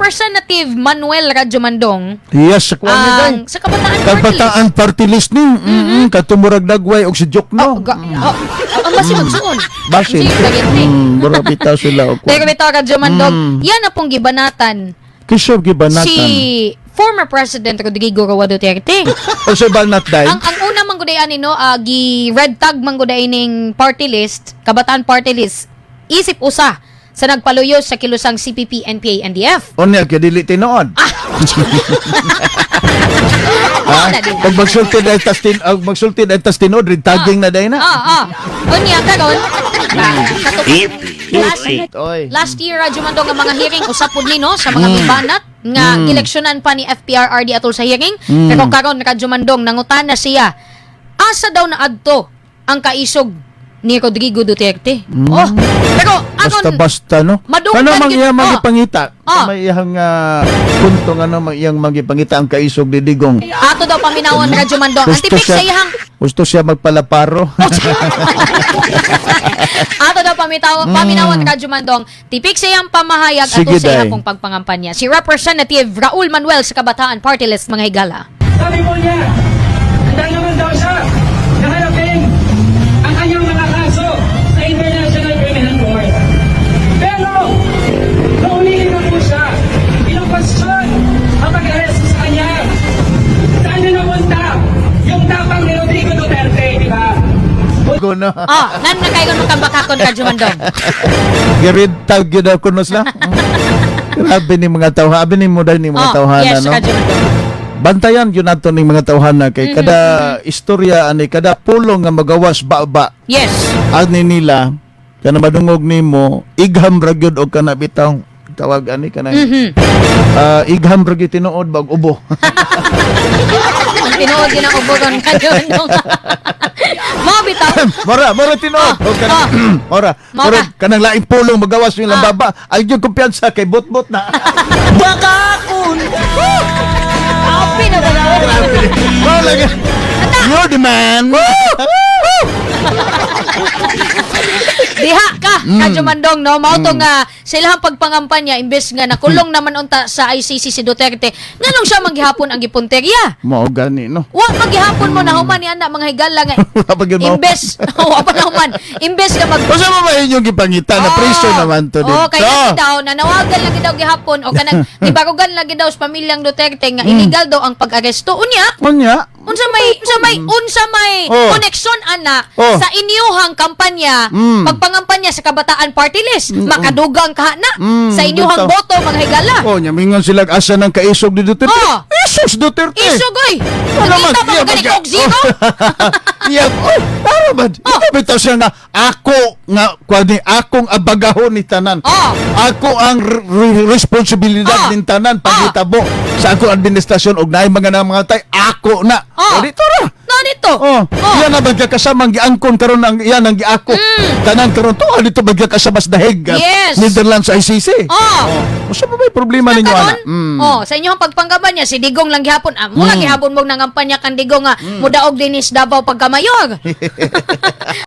Representative Manuel Radyo Mandong Yes, sa kuwan ni day. ang sa Kabataan Party List. Kabataan Party List ni. Katumurag dagway og si Jokno. Oh, oh, ang basi magsuon. Basin. Sige, gagiti. Mura bitaw sila og kuwan. Pero bitaw, Radyo Mandong, yan na pong gibanatan Kisyo gibanatan. si former President Rodrigo Roa Duterte. O sa banat day. Ang una man gud ani, no, gi red tag man gud ning party list, Kabataan Party List, isip usa sa nagpaluyo sa kilusang CPP, NPA, NDF. Unya kay dili tinuod. Ah! Ha? Wala din. Pag magsulti dahil tas tin og magsulti dahil tas tinuod, red tagging na day na. Ah. Unya karon last, Oy. last year, Radyo Mandong, ang mga hearing usap pud ni, no, sa mga mibanat nga gileksyonan pa ni FPRRD atol sa hearing. Pero karon, Radyo Mandong, nangutana siya asa daw na adto ang kaisog ni Rodrigo Duterte. Oh, pero aron Basta-basta, no? Madunggan Ano mang gyud- iyang magipangita? Oh. May iyang punto nga no, mang iyang magipangita ang kaisog ni Digong. Ato daw paminawon, Radyo Mandong, ang tipik sa iyang Gusto siya magpalaparo. Ato daw paminawan, Radyo Mandong, tipik sa iyang pamahayag Sige, ato sa iyang day. pong pagpangampanya. Si Representative Raul Manuel sa Kabataan Party List, mga higala. Sabi po niya, handa naman daw siya na harapin ang kanyang mga kaso sa International Criminal Court. Pero, naumili na po siya. Kinukwestiyon ang pag-aresto sa kanya. Saan na napunta yung tapang ni Rodrigo Duterte, di ba? Go no. Ah, nan na kayo makambakakon, Radyo Mandong. Gi-red tag gyud ako no sila. Grabe ni mga tawhan, abi ni mo dahil ni mga Oh, tawhana, yes, no. Radyo Mandong. Bantayan gyud nato ning mga tawhana kay kada istorya ani, kada pulong nga magawas ba ani nila kana madungog nimo, igham ra gyud og kana bitaw tawag ani kanang igham ra gyud tinuod bag ubo. Ang tinuod yun ang ubogon, Radyo Mandong. Mga bitaw. Mora, mora tinuod. Og kanang mora, Mora. mora kanang laing pulong magawas yung baba. Ay gyud kumpiyansa kay bot-bot na. Kapi na ba daw? Mao lang. You're the man. Diha ka, Radyo Mandong, no? Mao to nga sa ilahang pagpangampanya, imbes nga nakulong naman unta sa ICC si Duterte, nganong siya manggihapon ang gipunterya? Mao gani, no. Wa maghihapon mo nahuman ni ana, mga higala, nga Wa pa gyud mahuman. imbes wa pa nahuman, imbes nga mag Unsa man ba inyong gipangita na preso naman to Oh, dito? kay lagi daw nanawagan lagi daw gihapon o kanang gibarugan lagi daw sa pamilyang Duterte nga illegal daw ang pag-aresto. Unya, Unya, unsa may koneksyon ana sa inyuhang kampanya, pagpangampanya sa Kabataan Party List? Makadugang ka na sa inyuhang bitaw. Boto, mga higala. Oh, nya mingon sila asa ng kaisog ni Duterte. Oh. Isos Duterte. Isog oy. Wala man, Nakita ba iya, mo gani og zero? Iya, oh, para ba? Oh. Ikaw bitaw siya nga ako nga kuan akong abagahon ni tanan. Oh. Ako ang responsibilidad nin tanan paghitabo sa akong administrasyon og naay mga namatay ako na. Oh. O dito ra. No dito. Oh, yan na bagya kasamang giangkon karon ang iyan ang giako. Tanan karon to dito bagya kasabas dahig. Yes. Netherlands ICC. Oh. Usa pa ba problema ninyo Karon, ana? Oh, sa inyong pagpangkampanya si Digong lang gihapon. Ah, mura gihapon mo nangampanya kang Digong nga mudaog dinis Davao pagkamayor.